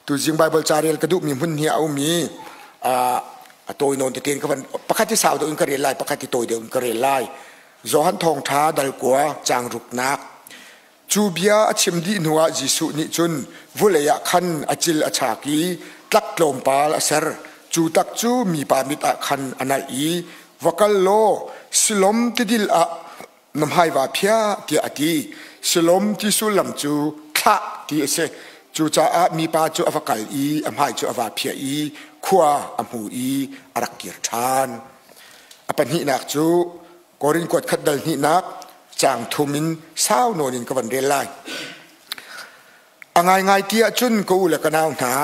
Tuzing Bible ca rel ka duhmi hmun hi a um i a tawi nawn tete in ka van pakhat hi sau deuh in ka rel lai, pakhat hi tawi deuh in ka rel lai. Johan thawngṭha dal kua caang ruknak. Cu bia a chim dih hnuah Jesuh nih cun vulei ah khan a cil a chak i tlak tlawmpal a ser. Cu tak cu mipa mit ah khan a nalh i, Va kal law Siloam tidil ah na hmai vaa phiah tiah a ti. Siloam ti sullam cu thlah ti a si. Cucaah mipa cu a va kal i a hmai cu a vaa phiah i khua a hmu i a rak kir ṭhan. A pahnihnak cu Korin kuat khat dal hnihnak caang thum in sau nawn in ka van rel lai. A ngaingai ti ahcun ka u le ka nau hna,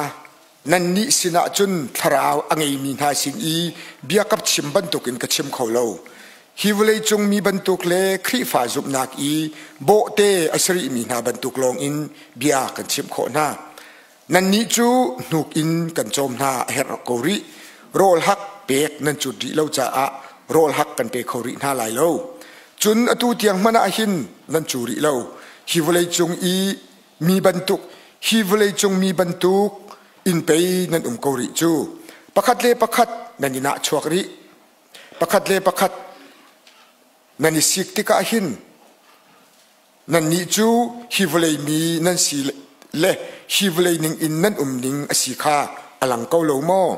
nannih sinah cun thlarau a ngeimi hna sin i biakap chim bantukin ka chim kho lo. Hi vawleicung mi bantuk le Khrihfa zumhnak i bawhte a si rihmi hna bantuk lawngin bia kan chimh khawh hna. Nannih cu hnuk in kan cawm hna a herh ko rih. Rawl hak pek nan cut rih lo caah rawl hak kan pe kho rih hna lai lo. Cun atu tiang hmanh ah hin nan cu rih lo. Hi vawleicung i mi bantuk hi vawleicung mi bantuk in pei nan um ko rih cu. Pakhat le pakhat nan i nahchuak rih. Pakhat le pakhat nan i sik tikah hin Nannih cu hi vawlei mi nan si le hi vawlei ning in nan um ning a si kha a lang ko lo maw?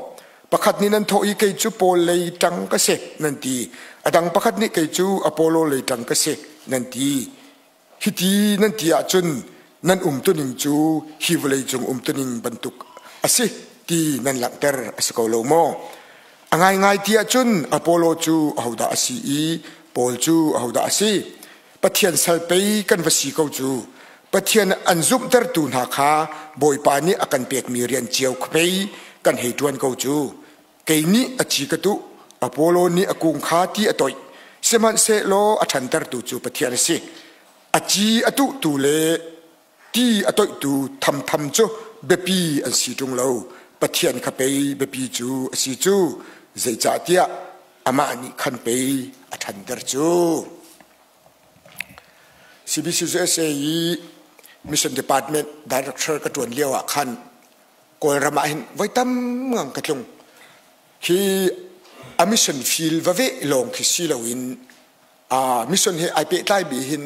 Pakhat nih nan thawh i kei cu Paul lei ṭang ka si nan ti. A dang pakhat nih kei cu Apollo lei ṭang ka si nan ti. Hiti nan ti ahcun nan umtuning cu hi vawlei cung umtuning bantuk a si ti nan langhter a si ko lo maw? A ngaingai ti ahcun Apollo cu ahodah a si i Paul cu ahodah a si? Pathian sal pei kan va si ko cu. Pathian an zumhtertu hna kha Bawipa nih a kan pekmi rian cio kha pei kan hei ṭuan ko cu. Kei nih a ci ka tuh, Apollo nih a kung kha ti a toih. Sihmanhsehlaw a ṭhantertu cu Pathian a si. A ci a tuhtu le ti a toihtu thamtham cu biapi an si ṭung lo. Pathian kha pei biapi cu a si cu. Zeicahtiah amah nih khan pei a ṭhanter cu. CBCUSA i Mission Department Director ka ṭuan lio ah khan Kawlram ah hin voi tam ngang ka tlung. Hi a mission field va veh lawng khi si loin mission he ai pehtlai mi hin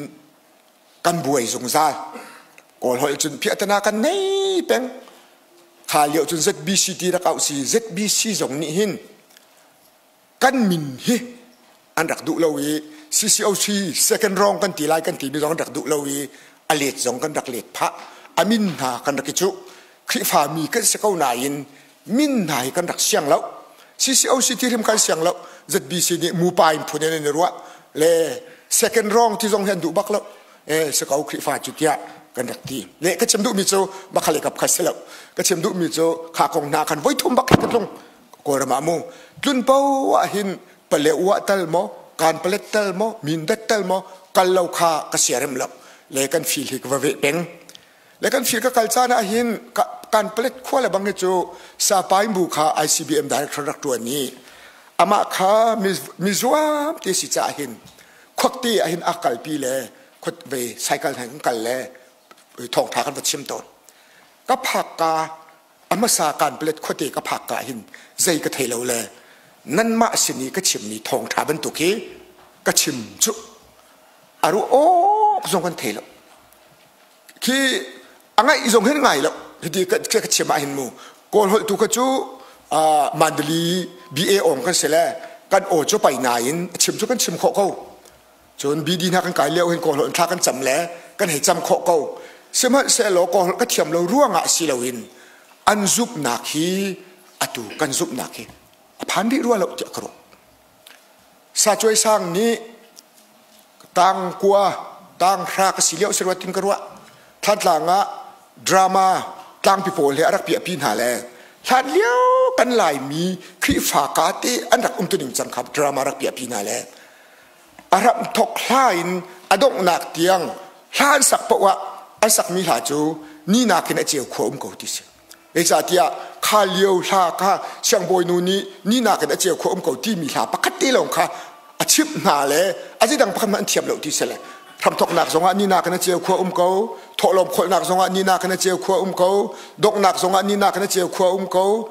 kan buai zungzal. Kawl holh cun phiahtana kan nei peng. Kha lio cun ZBC ti rak auh si ZBC zong nih hin kan min hi an rak duh lo i CCOC second wrong kan ti lai kan ti mi zong an rak duh lo i a let zong kan rak let phah. A min hna kan rak i cuh. Khrihfa mi kan si ko nain min hna hi kan rak siang lo. CCOC ti hrim kan siang lo. ZBC nih mupa in phun in an i ruah le second wrong ti zong hi an duh bak lo. E si ko Khrihfa cu tiah kan rak ti. Le ka chim duhmi cu bakhale kap kha si lo. Ka chim duhmi cu kha kong hna khan voi thum bak ka tlung. Kawlram ah mu tlun po ah hin pale uah tal maw kan palet tal maw mindat tal maw kal lo kha ka siarem lo le kan fil hi ka va veh peng le kan fil ka kal caan ah hin kan palet khua le bang hi cu sapai bu kha ICBM director rak tuan i amah kha mizuam te si caah hin khuakte ah hin a kalpi le khuat ve cycle han kan kal le thawngtha kan va chim tawn ka phak ka a hmasa Kanpalet khuate ka phak ka hin zei ka thei lo le nanmah sin i ka chimmi thawngṭha bantuk hi ka chim cu a ruah awk zong kan thei lo. Khi a ngaih zong hin ngai lo. Hiti ka ka chim ah hin mu Kawl holh tu kha cu Mandali BA ong kan si le kan aw cu pai nain a chim cu kan chim khawh ko. Cun BD hna kan kai lio hin Kawl holh thla kan cam le kan hei cam khawh ko. Sihmanhsehlaw Kawl holh ka thiam lo ruangah si loin an zumhnak hi atu kan zumhnak hi a phan rih rua lo tiah ka ruah. Sa Cuai Sang nih tang kua tang hra ka si lio si rua tin ka ruah. Thantlang ah drama tlangpi pawl he a rak piahpi hna le hlan lio kan Laimi Khrihfa ka te an rak umtuning cang kha drama rak piahpi hna le a ram thok hla in a donghnak tiang hla an sak paoh ah an sakmi hla cu ni nakin a ceu khua um ko ti si. Zeicahtiah kha lio hla kha siangbawinu nih ni nakin a ceu khua um ko timi hla pakhat te lawng kha a chimh hna le a zeidang pakhat hmanh an thiam lo ti si le. Hramthoknak zongah ninak in a ceu khua um ko. Thawhlawm kholhnak zongah ninak in a ceu khua um ko. Donghnak zongah ninak in a ceu khua um ko.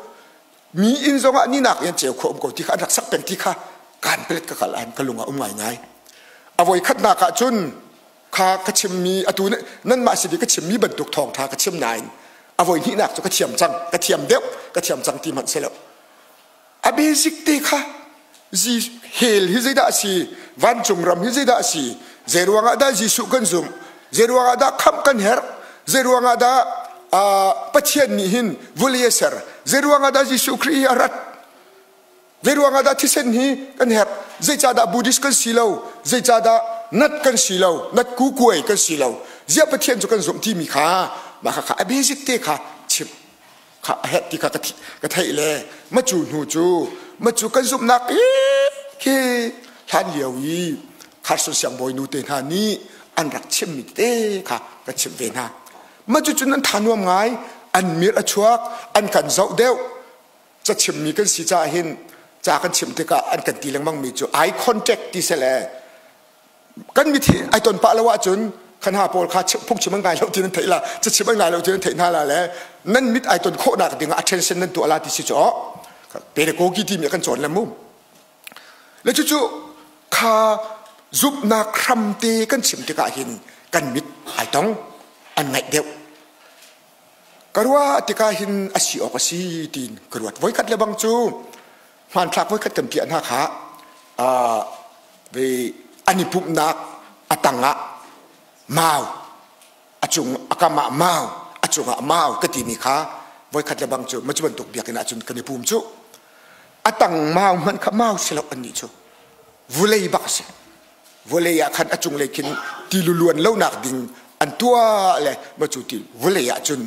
Mi inn zongah ninak in ceu khua um ko ti kha an rak sak peng ti kha kan pelet ka kal an ka lung ah um ngaingai. A voi khatnak ah cun kha ka chimmi atu nanmah si ka chimmi bantuk thawngtha ka chim nain a voi hnihnak cu ka thiam cang ka thiam deuh ka thiam cang ti hmanh si lo a basic te kha hell hi zeidah a si vancung ram hi zeidah a si zei ruangah dah Jesuh kan zumh zei ruangah dah khamh kan herh zei ruangah dah Pathian nih hin vawlei a ser zei ruangah dah Jesuh Khrih hi a rat zei ruangah dah thisen hi kan herh zeicahdah Buddhist kan si lo zeicahdah nat kan si lo nat kukuai kan si lo ziah Pathian cu kan zumh timi kha mah kha a basic te kha chim kha a herh ti kha ka theih le macu hnu cu macu kan zumhnak khi hlan lio i Kharson siangbawi nu te hna nih an rak chimmi te kha ka chimh ve hna macu cun an tha nuam ngai an mir a chuak an kan zoh deuh ca chimmi kan si caah hin ca kan chim tikah an kan ti lengmang mi cu eye contact ti sele kan mit hi ai ton pah lo ahcun khan ha pawl kha phungchim an ngai lo ti nan theih la cachim an ngai lo ti nan theih hna la le nan mit ai ton khawhnak ding ah attention nan tuah la ti si cu pedagogy timi kan cawn le mu le cucu kha zumhnak hramte kan chim tikah hin kan mit ai tong an ngaih deuh ka ruah tikah hin a si awk a si tiin ka ruat voikhat le bang cu hmanthlak voikhat kan piah hna kha ve an i pumhnak a tangah mau a cung a kam ah mau a cungah mau ka timi kha voikhat le bang cu ma cu bantuk biakinn ah cun kan i pum cu a tang mau hmanh kha mau si lo an nih cu vulei bak a si vulei ah khan a cunglei khin ti luluan lonak ding an tuah le ma cu ti vulei ah cun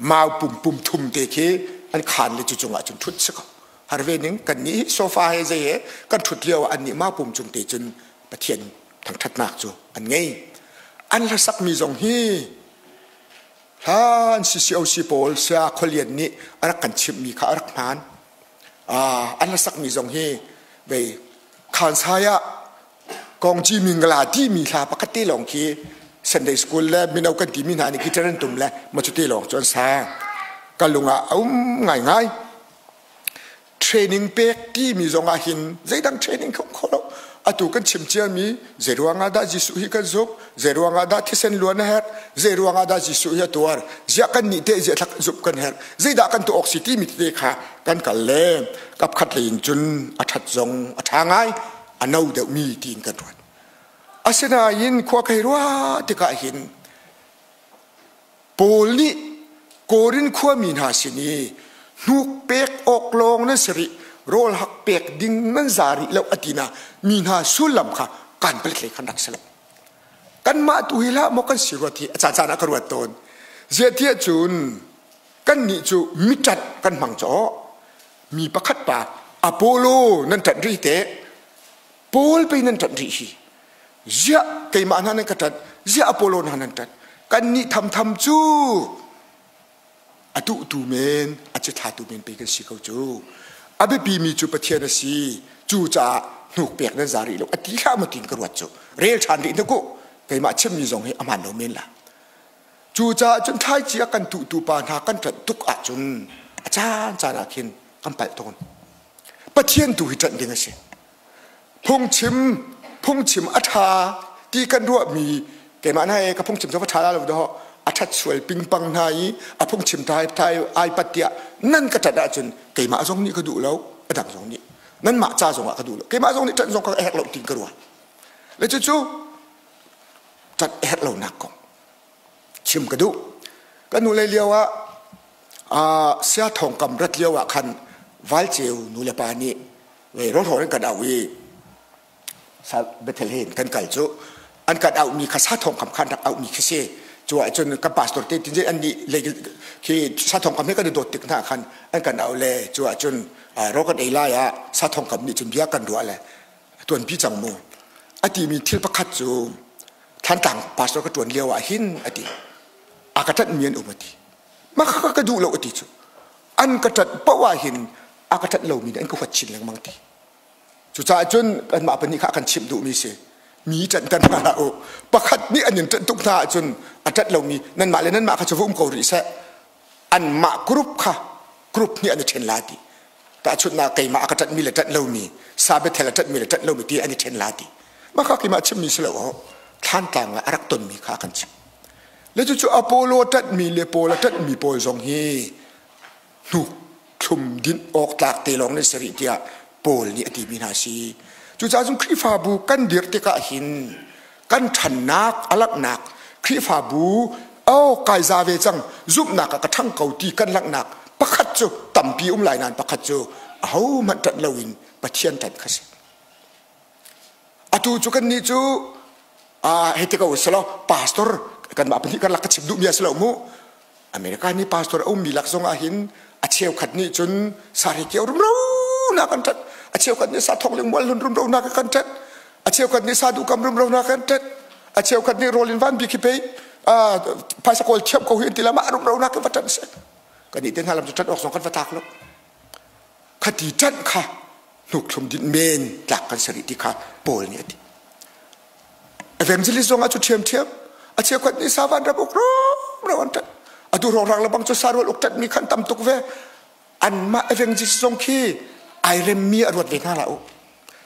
mau pum pum thum te khi an khan le cu cungah cun thut si ko har ve ning kan nih sofa he zei he kan ṭhut lio ah annih mah pum cung te cun Pathian thangṭhatnak cu an ngei an hlasak mi zong hi hlan CCOC pawl saya khualian nih a rak kan chimhmi kha a rak hmaan an hlasak mi zong hi vei khansai ah Kongci Mingla timi hla pakhat te lawng khi Sunday school le mino kan timi hna nih guitar an tum le ma cu te lawng cu an sa ka lung ah a um ngaingai Training pek timi zong ah hin zeidang training kho kho lo. Atu kan chim ciami zei ruangah dah Jesuh hi kan zumh, zei ruangah dah thisen luan a herh, zei ruangah dah Jesuh hi a tuar, ziah kan nih teh ziah thlak zumh kan herh, zeidah kan tuah awk si timi tete kha kan kal le kapkhat lei in cun a ṭhat zong a ṭha ngai, a no deuhmi tiin kan ruat. Asinain khua kai ruah tikah hin Paul nih Korin khuami hna sin i hnuk pek awk lawng nan si rih, rawl hak pek ding nan za rih lo a ti na mi hna sullam kha kan palet lei khan rak si lo. Kanmah tu hi hlah maw kan si ruat hi a caan ah ka ruat tawn. Ziahtiah cun kannih cu miṭat kan hmang caw. Mi pakhat pa Apollo nan ṭanh rih teh Paul pei nan ṭanh rih hi. Ziah keimah hna nan ka ṭanh, ziah Apollo hna nan ṭanh. Kannih thamtham cu a tuhtu men, a cithlatu men pei kan si ko cu. A biapimi cu Pathian a si. Cu caah hnuk pek nan za rih lo. A ti hlah maw tiin ka ruat cu. Rel ṭhan rih hna ku. Keimah chimmi zong hi a hmaan lo men la. Cucaah cun thlaici a kan tuhtu pa hna kan ṭanh tuk ahcun a caan caan ah khin kan palh tawn. Pathian tu hi ṭanh ding a si. Phungchim phungchim a ṭha ti kan ruahmi keimah hna he ka phungchim cu va ṭha la lo dawh a ṭhat sual pingpang hna i a phungchim thai thai ai pat tiah nan ka ṭanh ahcun keimah zong nih ka duh lo a dang zong nih nanmah ca zong ah ka duh lo keimah zong nih ṭanh zong ka herh lo tiin ka ruah le cucu ṭanh a herh lonak kong chim ka duh kan nu le lio ah sia thongkam rat lio ah khan valceu nu le pa nih vei rawlrawl in kan auh i Bethlehem kan kal cu an kan auhmi kha sa thongkam khan rak auhmi khi si cu ahcun kan pastor te tin an nih le khi sa thongkam he kan i dawt tik hna khan an kan auh le cu ahcun ro kan ei lai ah sa thongkam nih cun bia kan ruah le tuanpi cang mu a timi thil pakhat cu Thantlang pastor ka ṭuan lio ah hin a ti a ka ṭanhmi an um a ti mah kha ka duh lo a ti cu an ka ṭanh paoh ah hin a ka ṭanh lomi nih an ka huat chin lengmang ti cucaah cun kanmah pahnih kha a kan chimh duhmi si. Mi ṭanhter hna hlah u. Pakhat nih an in ṭanh tuk hna ahcun a ṭanh lomi nanmah le nanmah kha cu va um ko rih seh. Anmah group kha group nih an i ṭhen la ti. Tahchunhnak, keimah a ka ṭanhmi le ṭanh lomi, sa biathel a ṭanhmi le ṭanh lomi ti an i ṭhen la ti. Mah kha keimah chimmi si lo aw. Thlantlang ah a rak tonmi kha kan chim. Le cucu Apollo ṭanhmi le Paul a ṭanhmi pawl zong hi hnuk thlum dinh awk tlak te lawng nan si rih tiah Paul nih a timi hna a si. Cucaah cun Khrihfabu kan dirh tikah hin kan ṭhannak a langhnak, Khrihfabu oh kai za ve cang, zumhnak ah ka ṭhang ko ti kan langhnak pakhat cu, tampi um lai nain pakhat cu, ahohmanh ṭanh loin Pathian ṭanh kha si. Atu cu kannih cu hei ti ko selaw, pastor kanmah pahnih karlak ka chim duhmi a si lo mu. America nih pastor a ummi lak zong ah hin a cheukhat nih cun sari kio rumro na kan ṭat, a cheukhat nih sa thok ling mual hlun rumro na kan ṭat, a cheukhat nih sa duhkam rumro na kan ṭat, a cheukhat nih rawlin van bi khi pei phaisa kawl thiam ko hi an ti la, mah rumro na kan va ṭan si. Kan nih te hna lam cu ṭan awk zong kan va tlak lo. Khati ṭanh kha hnuk thlum din men tlak kan si rih ti kha Paul nih a ti. Evangelist zong ah cu ṭhiamṭhiam, a cheukhat nih sa van ram uk ro an ṭanh. Atu hrawnghrang lebang cu sarual uk ṭanhmi khan tam tuk ve. Anmah evangelist zong khi ai remmi a ruat ve hna la u.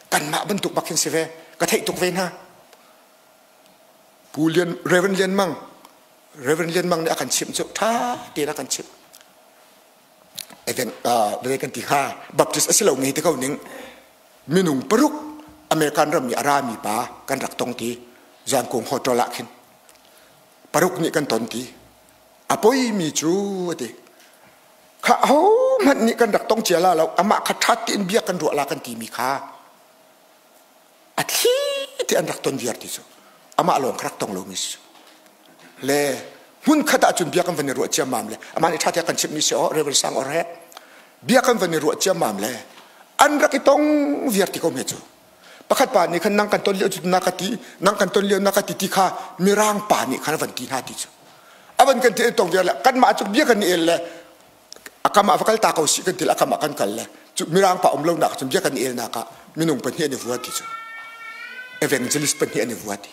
Kanmah bantuk bak hin si ve. Ka theih tuk ve hna. Pu Lian, Reverend Lian Mang, Reverend Lian Mang nih a kan chimh cu ṭha tein a kan chimh. Even kan ti hnga, Baptist a si lo nge ti ko ning, minung paruk American ram i a rami pa kan rak tong ti Zankung hotel ah khin paruk nih kan ton ti. A poi mi cu ati kha, ho hmanh nih kan rak tong cia la lo, amah kha ṭhat tiin bia kan ruah la kan ti mi kha a thli ti an rak ton viar ti cu, amah lawng kha rak tong lomi si le hmun khat ah cun bia kan van i ruah ciammam le amah nih ṭha tiah kan chimhmi si aw, Reverend Sang Or he bia kan van i ruah ciammam le an rak i tong viar ti ko hme cu. Pakhat pa nih khan, nang kan ton lio cu na ka ti, nang kan ton lio na ka ti ti kha mirang pa nih khan a van ti hna ti cu. A van kan ti tong viar le kanmah cu bia kan i el le a kam ah va kal ta ko si kan ti le a kam ah kan kal le cu mirang pa um lo nak cun bia kan i el nak ah minung pahnih an i vua ti cu, evangelist pahnih an i vua ti.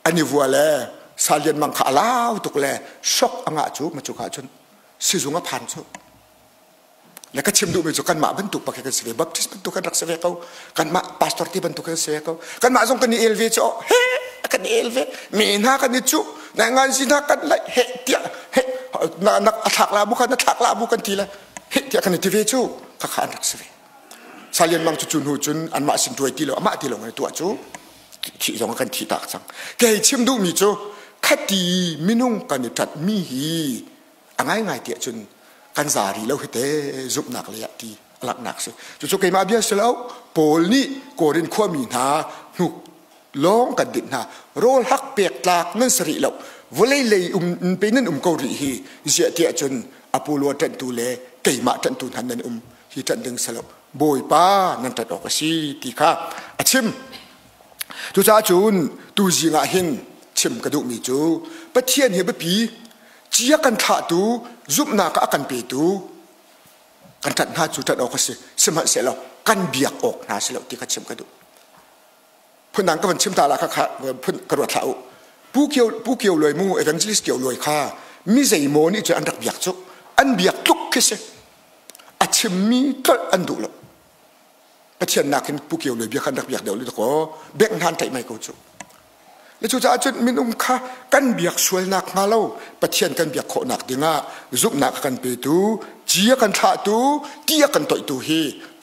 An i vua le salian mang kha a lau tuk le shock a ngah cu, ma cu kha cun sizung a phan cu. Le ka chim duhmi cu kanmah bantuk pakhat kan si ve, Baptist bantuk kan rak si ve ko, kanmah pastor ti bantuk kan si ve ko. Kanmah zong kan i el ve cu, he kan i el ve mi hna, kan i cu na ngan si hna kan lai, he tiah he na na a thlak la bu kha, na thlak la bu kan ti le he tiah kan i ti ve cu. Kha kha an rak si ve. Salian Mang cu cu hnu cun anmah sin tuai ti lo, amah ti lo ngai tuah cu, thih zong kan thih tak cang. Kei chim duhmi cu khati minung kan i ṭat mi hi a ngaingai tiah cun kan za rih lo hi te zumhnak lei ah ti a langhnak si. Cucu keimah bia si lo, Paul nih Korin khuami hna hnuk lawng kan dinh hna, rawl hak pek tlak nan si rih lo, vawlei lei um pe nan um ko rih hi. Ziah tiah cun Apollo ṭanhtu le keimah ṭanhtu hna nan um hi, ṭanh ding si lo, Bawipa nan ṭanh awk a si ti kha a chim. Cucaah cun tu zing ah hin chim ka duhmi cu Pathian hi biapi cia kan thlahtu, zumhnak ah a kan petu kan ṭanh hna cu ṭanh awk a si, sihmanhsehlaw kan biak awk hna si lo ti kha chim ka duh. Phundang ka van chim ta la kha, kha phun ka ruat hlah u. Pu Kio, Pu Kio Luai mu, Evangelist Kio Luai kha mi zeimaw nih cun an rak biak cu, an biak tluk khi si. A chimmi tlolh an duh lo. Pathian nakin Pu Kio Luai bia khan rak biak deuh le kaw bek hnan tlaih mai ko cu. Le cucaah cun minung kha kan biak sualnak hnga lo, Pathian kan biak khawhnak dingah zumhnak a kan petu, ci a kan thlahtu, ti a kan toihtu hi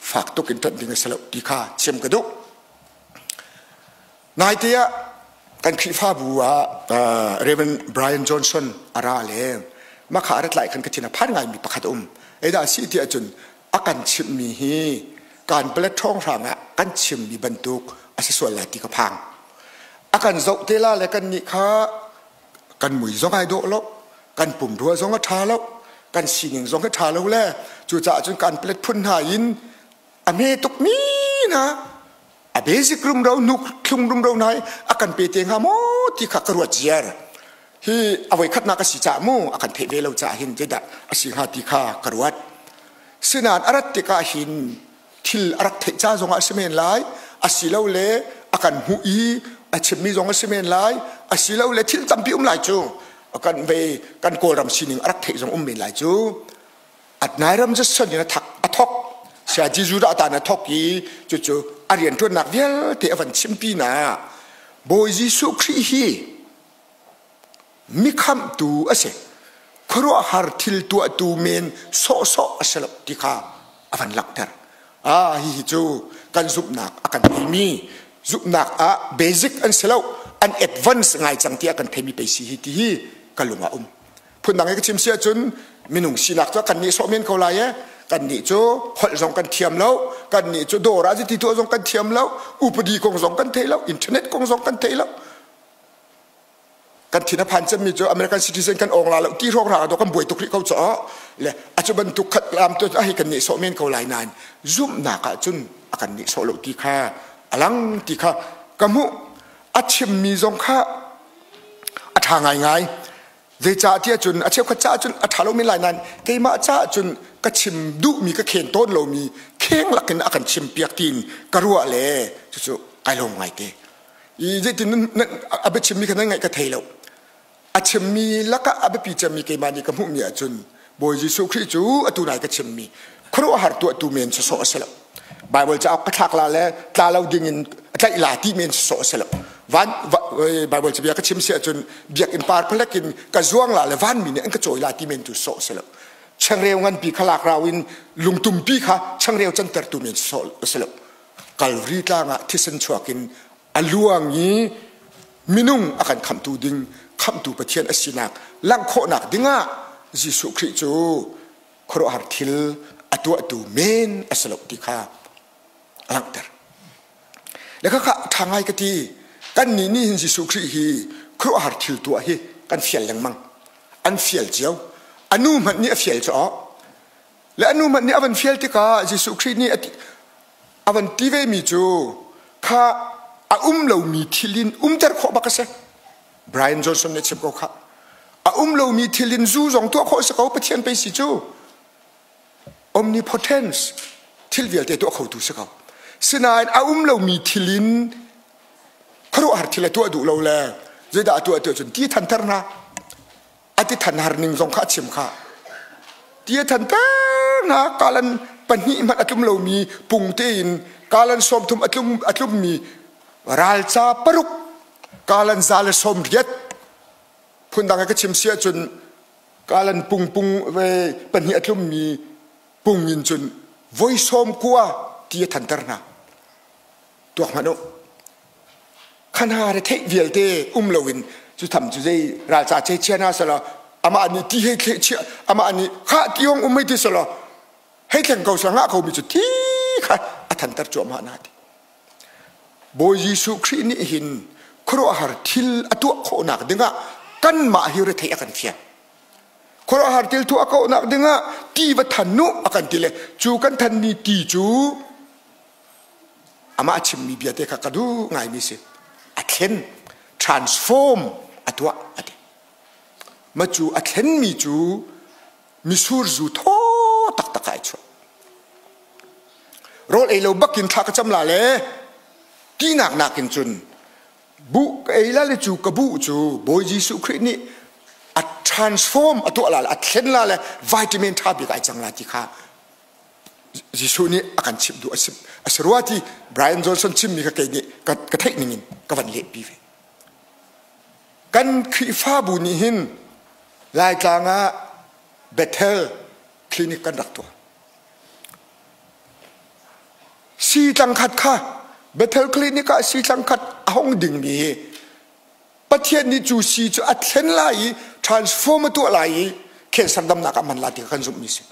fak tuk in ṭanh ding a si lo ti kha chim ka duh. Naite ah kan Khrihfabu ah Reverend Brian Johnson a ra le mah kha a rat lai khan ka thin a phan ngaimi pakhat a um. Eidah a si ti ahcun a kan chimhmi hi kan palet ṭhawng hrang ah kan chimmi bantuk a si sual lai ti ka phang. A kan zoh te la le kan nih kha kan mui zong ai dawh lo, kan pumrua zong a ṭha lo, kan sining zong a ṭha lo le cucaah cun kan palet phun hna in a hme tukmi hna, a basic rumro, nuk thlung rumro hna hi a kan pe te hnga maw ti kha ka ruat ziar. Hi a voi khatnak a si caah mu, a kan theih ve lo caah hin zeidah a si hnga ti kha ka ruat. Sinain a rat tikah hin thil a rak theih ca zongah a si men lai, asilole a kan hmuh i A chimmi zong a si men lai, asilole thil tampi um lai cu. Kan ve kan Kawlram sining a rak theih zong um men lai cu. At nai ram Jason in a thak a thok sia Jesuh dah tan a thok i cucu a rianṭuannak vialte a van chimpi na Bawi Jesuh Khrih hi mikhamhtu a si khuaruahhar thil tuahtu men sawhsawh a si lo ti kha a van langhter. Ah hihi cu kan zumhnak a kan theimi zumhnak ah basic an si lo an advance ngai cang tiah kan theimi pei si hi ti hi ka lung ah um. Phundang i ka chim si ahcun minung sinak cu kan nih sawh men ko lai e kan nih cu holh zong kan thiam lo kan nih cu dawr ah ti tuah zong kan thiam lo upadi kong zong kan thei lo internet kong zong kan thei lo kan thin a phan cemmi cu American citizen kan ong la lo ti hrawng ra do kan buai tuk rih ko caw le a cu bantuk khat lam tu a hi kan nih sawh men ko lai nain zumhnak ah cun a kan nih sawh lo ti kha alang ti kha ka hmuh a chimmi zong kha a ṭha ngaingai Zeicahtiah cun a cheukhat caah cun a ṭha lomi lai nain keimah caah cun ka chim duhmi ka khen tawn lomi kheng lakin a kan chimpiak tiin ka ruah le cucu kai lawm ngaite. I zeitin a biachimmi kha nan ngaih ka thei lo. A chimmi lakah a biapi cemmi keimah nih ka hmuhmi ahcun Bawi Jesuh Khrih cu atu nai ka chimmi khuaruahhar tuahtu men sawsawh a si lo. Bible cauk ka thlak la le tla lo ding in tlaih la ti men sawsawh a si lo. Van Bible cabia ka chim si ahcun biakinn par phalek in ka zuang la le vanmi nih an ka cawi la ti men tu sawh a si lo. Changreu nganpi kha lak rau in lungtumpi kha changreu cantertu men sawsawh a si lo. Kalvari tlang ah thisen chuak in a luang i minung a kan khamhtu ding khamhtu Pathian a sinak langh khawhnak dingah Jesuh Khrih cu khuaruahhar thil a tuahtu men a si lo ti kha a langhter. Le khakha ṭha ngai ka ti kan nih nih hin Jesuh Khrih hi khuaruahhar thil tuah hi kan fial lengmang an fial cio a nu hmanh nih a fial cu le a nu hmanh nih a van fial tikah Jesuh Khrih nih a van ti ve mi cu kha a um lomi thil in umter khawh bak a si Brian Johnson nih chim ko kha a um lomi thil in zu zong tuah khawh si ko Pathian pei si cu omnipotence thil vialte tuah khotu si ko sinain a um lomi thil in khuaruahhar thil a tuah duh lo le zeidah a tuah tuah cun ti thanter hna a ti than har ning zong kha a chim kha ti a than hna kalan pahnih hmanh a tlum lomi pung tein kalan 30 a tlum a tlummi ralca paruk kalan 180 phundang ka chim si ahcun kalan pung pung ve pahnih a tlummi pung in cun voi 90 ti a thanter hna tuak hmanh u khanha re theih vialte um loin cu tham cu zei ralca che chia na sala amah nih ti hei thle chia amah nih kha ti hong um hei ti sala hei thleng ko sala ngah ko mi cu ti kha a thanter cuahmah na ti Bawi Jesuh Khrih nih hin khuaruahhar thil a tuah khawhnak dingah kanmah hi rethei a kan fial khuaruahhar thil tuah khawhnak dingah ti va than nu a kan ti le cu kan thanmi ti cu amah a chimmi bia te kha ka duh ngaimi si a thlen transform a tuah a ti ma cu a thlenmi cu misur zu thaw taktak ai chuah rawl ei lo bakin thla ka cam la le tinak nakin cun bu ka ei la le cu ka bu cu Bawi Jesuh Khrih nih a transform a tuah la le a thlen la le vitamin tha bik ai cang la ti kha Jesuh nih a kan chimh duh a si rua ti Brian Johnson chimmi kha kei nih ka theih ning in ka van lehpi ve. Kan Khrihfabu nih hin Laitlang ah Bethel clinic kan rak tuah. Sii tlangkhat kha Bethel clinic ah sii tlangkhat a hong dingmi hi Pathian nih cu sii cu a thlen lai i transform a tuah lai i cancer damnak ah hman lai ti kha kan zumhmi si.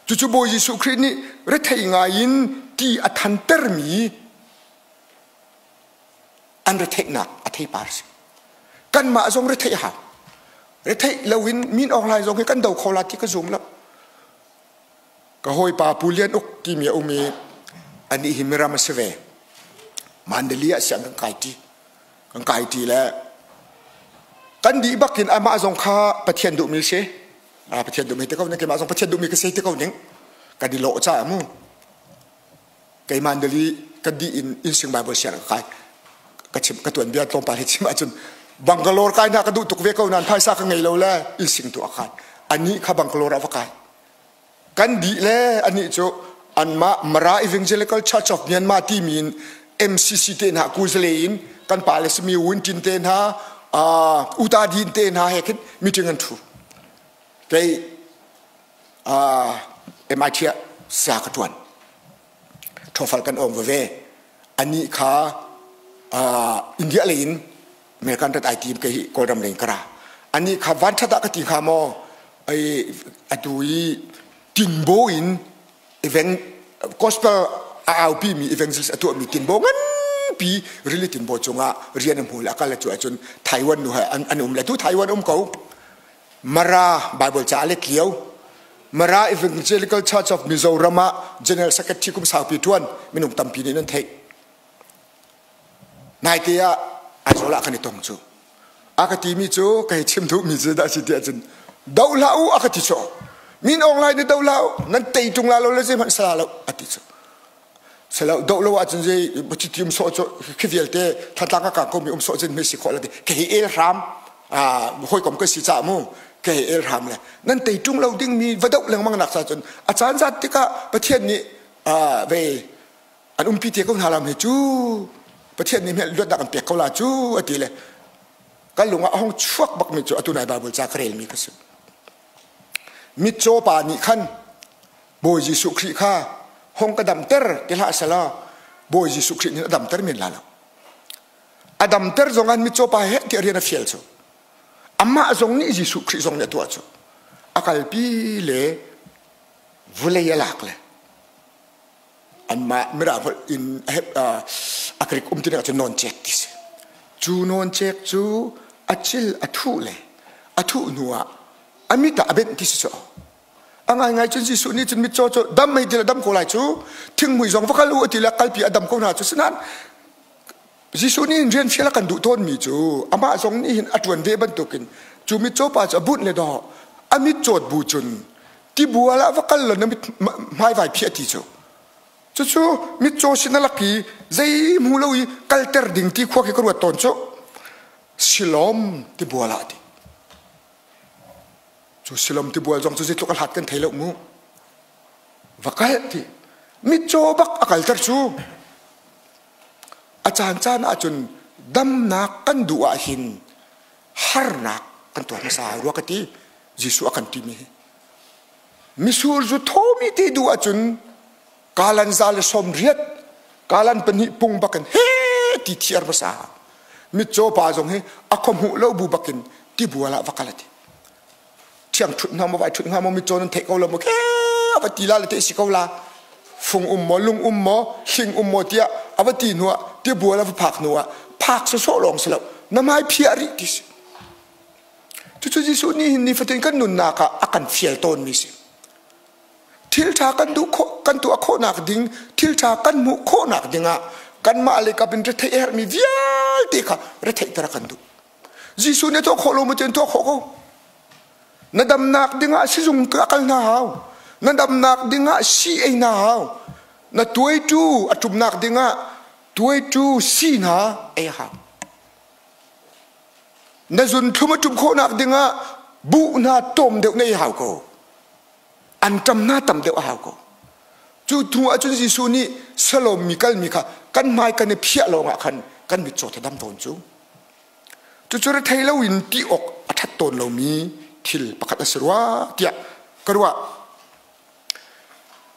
Cucu Bawi Jesuh Khrih nih rethei ngai in ti a thantermi an retheihnak a theipar si. Kanmah zong retheih hau. Retheih loin min awk lai zong hi kan do kho la ti ka zum lo. Ka hawipa Pu Lian Uk timi a um i anih hi miram a si ve. Mandali ah siang kan kai ṭi. Kan kai ṭi le kan dih bak in amah zong kha Pathian duhmi si. Pathian duhmi te ko ning keimah zong Pathian duhmi ka si te ko ning. Kan i lawh caah mu. Kei Mandali kan dih in Innsing Bible siang ka kai. Ka chim ka tuan bia tlawmpal hi chim ahcun Bangalore kai na ka duh tuk ve ko nan phaisa ka ngei lo le inn sing tu a khan. Anih kha Bangalore ah va kai. Kan dih le anih cu anmah Mara Evangelical Church of Myanmar timi in MCC te hna Kuzale in kan pa le simi Win Tin te hna Uta Din te hna he khin meeting an thu. Kei MIT ah sa ka tuan. Thofal kan ong ve. Anih kha India lei in American rat ai tim kei Kawlram lei in ka ra. Anih kha van that ah ka ti hnga maw ai atu i tinbo in event gospel a aupi mi evangelist a tuah mi tinbo nganpi rili tinbo cungah rian a hmu le a kal cu ahcun Taiwan nu he an um le tu Taiwan um ko Mara Bible ca a let lio Mara Evangelical Church of Mizoram ah General Secretary kum saupi tuan minung tampi nih nan theih Naite ah Aizawl ah kan i tong cu. A ka timi cu ka hei chim duhmi cu dah si tiah cun do hlah u a ka ti cu. Min Aung Hlaing nih do hlah u nan tei ṭung la lo le zeihmanh sala lo a ti cu. Selo do lo ahcun zei chiti um sawh cu khi vialte thantlang ka kang komi um sawh cun hme si khawh la ti ka hei el hram hawikom ka si caah mu ka hei el hram le nan tei ṭung lo dingmi va doh lengmang nak sa cun a caan zat tikah Pathian nih ve an umpi te ko hna lam hi cu Pathian nih luatnak an pek ko la cu a ti le kan lung ah a hong chuak bakmi cu atu nai Bible ca ka relmi ka si mitcaw pa nih khan Bawi Jesuh Khrih kha hong ka damter ti hlah sela Bawi Jesuh Khrih nih a damter men la lo a damter zong an mitcaw pa he ti rian a fial cu amah zong nih Jesuh Khrih zong nih a tuah cu a kalpi le vulei a lak le anmah mirang holh in a Greek um ti cun nawncek ti si. Cu nawncek cu a cil a thuh le a thuh hnu ah a mit ah a benh ti si cu. A ngaingai cun Jesuh nih cun mitcaw cu dam mei ti le dam ko lai cu thinghmui zong va kal u ti le kalpi a dam ko hna cu sinain Jesuh nih rian fial a kan duh tawnmi cu amah zong nih hin a ṭuan ve bantukin cu mitcaw pa cu a bunh le dawh a mitcawt bu cun tibual ah va kal law na mit hmaivai phiah ti cu cucu mitcaw sin a lak i zei hmu lo i kalter ding ti khua khi ka ruat tawn cu Silom tibual ah ti cu Silom tibual zong cu zeitluk a hlat kan thei lo mu va kal ti mitcaw bak a kalter cu A caancaan ahcun damnak kan duh ahhin harnak kan tuar hmasa rua ka ti. Jesuh a kan timi hi. Misur zu thawmi ti duh ahcun kalan za le sawm riat kalan pahnih pung bakin he ti thiar hmasa. Mitcaw pa zong hi a khua hmuh lo bu bakin tibual ah va kal a ti. Thiang ṭhut hnga maw vai ṭhut hnga maw mitcaw nan theih ko lo maw khe a va ti la le te si ko la fung um maw lung um maw hling um maw tiah a va ti hnu ah tibual a va phak hnu ah phak sawsawh lawng si lo na hmai phiah rih ti si cucu Jesuh nih hin nifatin kan nunnak ah a kan fial tawnmi si thil ṭha kan duh khawh kan tuah khawhnak ding thil ṭha kan hmuh khawhnak dingah kanmah le kap in retheih a herhmi vialte kha retheihter a kan duh Jesuh nih tuah khawh lo maw tuah khawh ko. Na damnak dingah sizung ka kal hna hau. Na damnak dingah si ei hna hau. Na tuaitu a ṭumnak dingah tuaitu si hna ei hau. Na zunthlum a ṭum khawhnak dingah buh hna tawm deuh na ei hau ko. An ṭam hna tam deuh a hau ko. Cu hnu ahcun Jesuh nih Salom mi kalmi kha kan hmai kan i phiah lawngah khan kan mitcaw the dam tawn cu. Cucu rethei loin ti awk a ṭhat tawn lomi thil pakhat a si rua tiah ka ruah.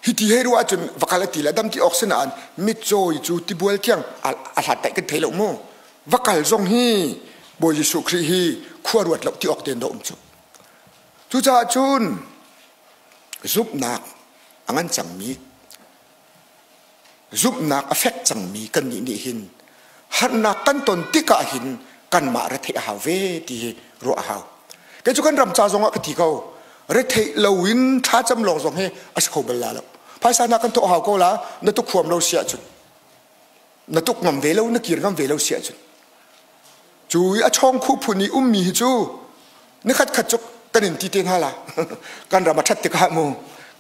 Hi ti hei ruah ahcun va kal a ti le dam ti awk si nain mitcaw cu tibual tiang a hlat daih kan thei lo mu. Va kal zong hi Bawi Jesuh Khrih hi khua ruat lo ti awk tein dah um cu. Cucaah cun zumhnak a ngan cangmi Zumhnak a fek cangmi kannih nih hin harnak kan ton tikah hin kanmah retheih a hau ve ti hi ruah a hau. Kei cu kan ram ca zongah ka ti ko. Retheih loin thlacam lawng zong hi a si kho bal la lo. Phaisa hna kan thawh hau ko la, na tuk huam lo si ahcun. Na tuk ngam ve lo, na kir ngam ve lo si ahcun. Cu i a chawng khu phun i ummi hi cu nikhat khat cu kan in ti te hna la. Kan ram a ṭhat tikah mu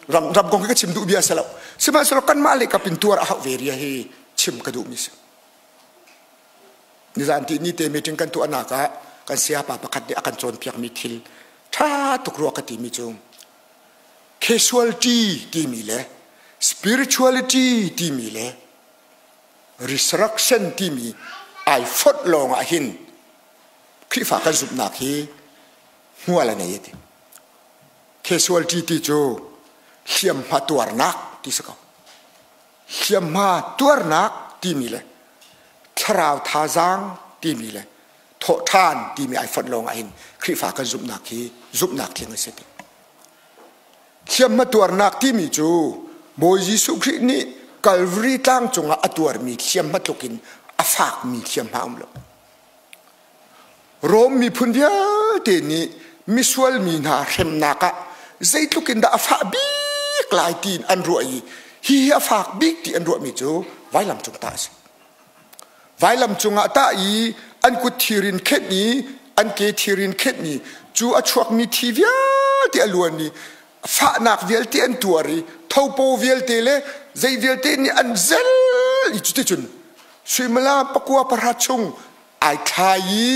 ram ram kong hi ka chim duh bia si lo. Sihmanhsehlaw kanmah le kap in tuar a hauh ve ria hi chim ka duhmi si. Nizan ti ni te meeting kan tuahnak ah kan sayapa pakhat nih a kan cawnpiakmi thil ṭha tuk rua ka timi cu casualty timi le spirituality timi le resurrection timi ai fonh lawng ah hin Khrihfa kan zumhnak hi hmual a nei a ti. Casualty ti cu hliamhma tuarnak ti si ko. Hliamhma tuarnak timi le thlarau thazaang timi le thawhṭhan timi ai fonh lawng ah hin Khrihfa kan zumhnak hi zumhnak tling a si ti. Hliamhma tuarnak timi cu Bawi Jesuh Khrih nih Calvary tlang cungah a tuarmi hliamhma tluk in a fakmi hliamhma a um lo. Rom miphun vialte nih misual mi hna hremnak ah zeitluk in dah a fah bik lai tiin an ruah i hihi a fak bik ti an ruahmi cu vailam cung tah a si. Vailam cungah tah i an kut thir in khenh i an ke thir in khenh i cu a chuakmi thi vialte a luan i fahnak vialte an tuar i thopo vialte le zei vialte nih an zel i cuticun suimilam pakua pahra chung ai thlai i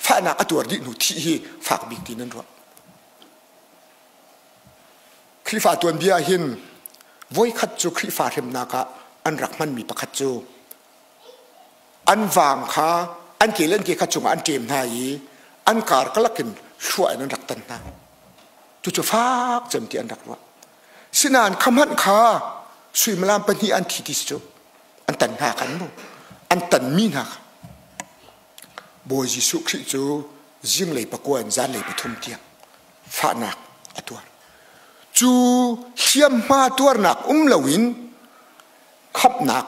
fahnak a tuar dih hnu thih hi fak bik ti nan ruah. Khrihfa tuanbia hin voikhat cu Khrihfa hremnak ah an rak hmanmi pakhat cu an vang kha an ke le an ke kha cungah an ṭem hna i an kar kalak in hluah in an rak tan hna. Cucu fak cem ti an rak ruah. Sinain kha hmanh kha suimilam pahnih an thi ti si cu an tan hna kan mu an tanmi hna kha Bawi Jesuh Khrih cu zinglei pakua in zanlei pathum tiang fahnak a tuar. Cu hliamhma tuarnak um loin khamhnak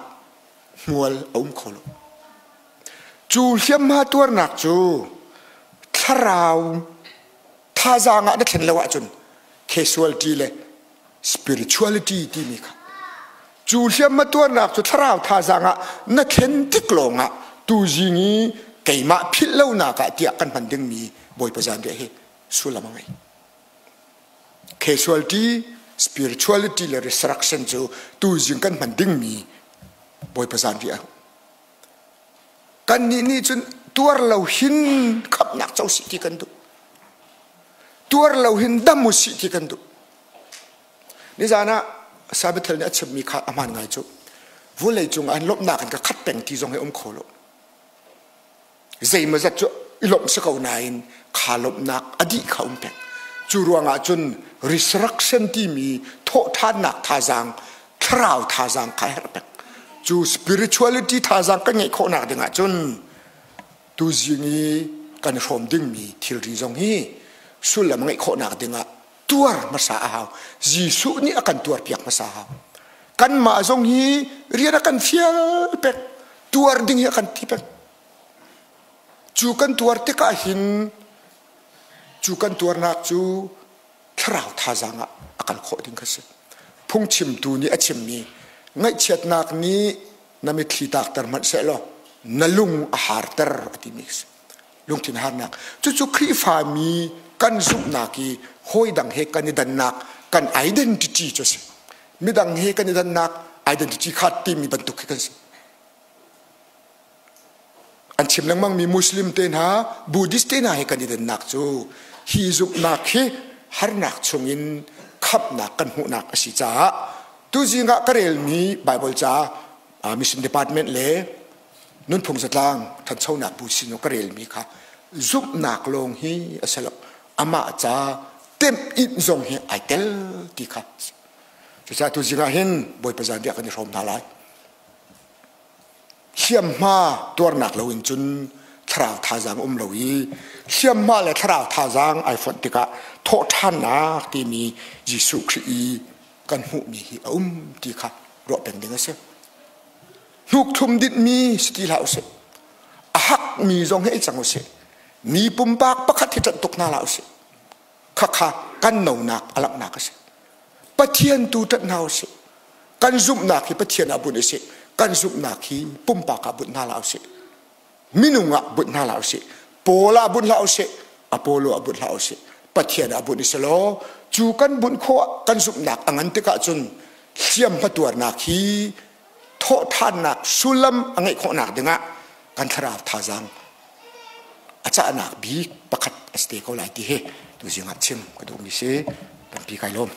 hmual a um kho lo. Cu hliamhma tuarnak cu thlarau thazaang ah na thlen lo ahcun casualty le spirituality timi kha cu hliamhma tuarnak cu thlarau thazaang ah na thlen tik lawngah tuzing i keimah philh lonak ah tiah kan hman dingmi Bawipa zanriah hi sullam a ngei. Casualty, spirituality le resurrection cu tuzing kan hman dingmi Bawipa zanriah Kannih nih cun tuar lo hin khamhnak co sih ti kan duh. Tuar lo hin dam u sih ti kan duh. Nizan ah Sabathel nih a chimmi kha a hmaan ngai cu. Vulei cung ah lawmhnak in ka khat peng ti zong hi um kho lo. Zeimawzat cu i lawmh si ko nain kha lawmhnak a dih kha um peng. Cu ruangah cun resurrection timi thawhṭhannak thazaang thlarau thazaang kha a herh peng. Cu spirituality thazaang kan ngeih khawhnak dingah cun tuzing i kan hrawm dingmi thilri zong hi sullam ngeih khawhnak dingah tuar hmasa a hau. Jesuh nih a kan tuarpiak hmasa a hau. Kanmah zong hi rian a kan fial pek, tuar ding hi a kan ti pek. Cu kan tuar tikah hin cu kan tuarnak cu thlarau thazaang ah a kal khawh ding kha si. Phungchimtu nih a chimmi ngaihchiatnak nih na mitthli tlakter hmanh sehlaw na lung a harter a timi a si. Lungthin harnak. Cucu Khrihfami kan zumhnak i hawi dang he kan i dannak kan identity cu a si. Midang he kan i dannak identity kha timi bantuk khi kan si. An chim lengmangmi Muslim te hna, Buddhist te hna he kan i dannak cu hi zumhnak hi harnak chungin khamhnak kan hmuhnak a si caah tuzing ah ka relmi Bible ca Mission Department le nunphung zatlang ṭhanchonak bu sin ka relmi kha zumhnak lawng hi a si lo amah ca temh inh zong hi ai tel ti kha cucaah tuzing ah hin Bawipa zanriah kan i hrawm hna lai. Hliamhma tuarnak loin cun thlarau thazaang um lo i hliamhma le thlarau thazaang ai fonh tikah thawhṭhannak timi Jesuh Khrih i kan hmuhmi hi a um ti kha ruah peng ding a si. Hnuk thlum dinhmi si ti hlah usih. A hakmi zong hi ei cang usih. Mi pumpak pakhat hi ṭanh tuk hna hlah usih. Khakha kan nonak a langhnak a si. Pathian tu ṭanh hna usih. Kan zumhnak hi Pathian ah bunh usih. Kan zumhnak hi pumpak ah bunh hna hlah usih. Minung ah bunh hna hlah usih. Paul ah bunh hlah usih. Apollo ah bunh hlah usih. Pathian ah bunh usih law cu kan bunh khawh kan zumhnak a ngan tikah cun hliamhma tuarnak hi thawhṭhannak sullam a ngeih khawhnak dingah Kan thlarau thazaang a cahnak bik pakhat a si te ko lai ti hi tuzing ah chim ka duhmi si. Tampi kai lawm.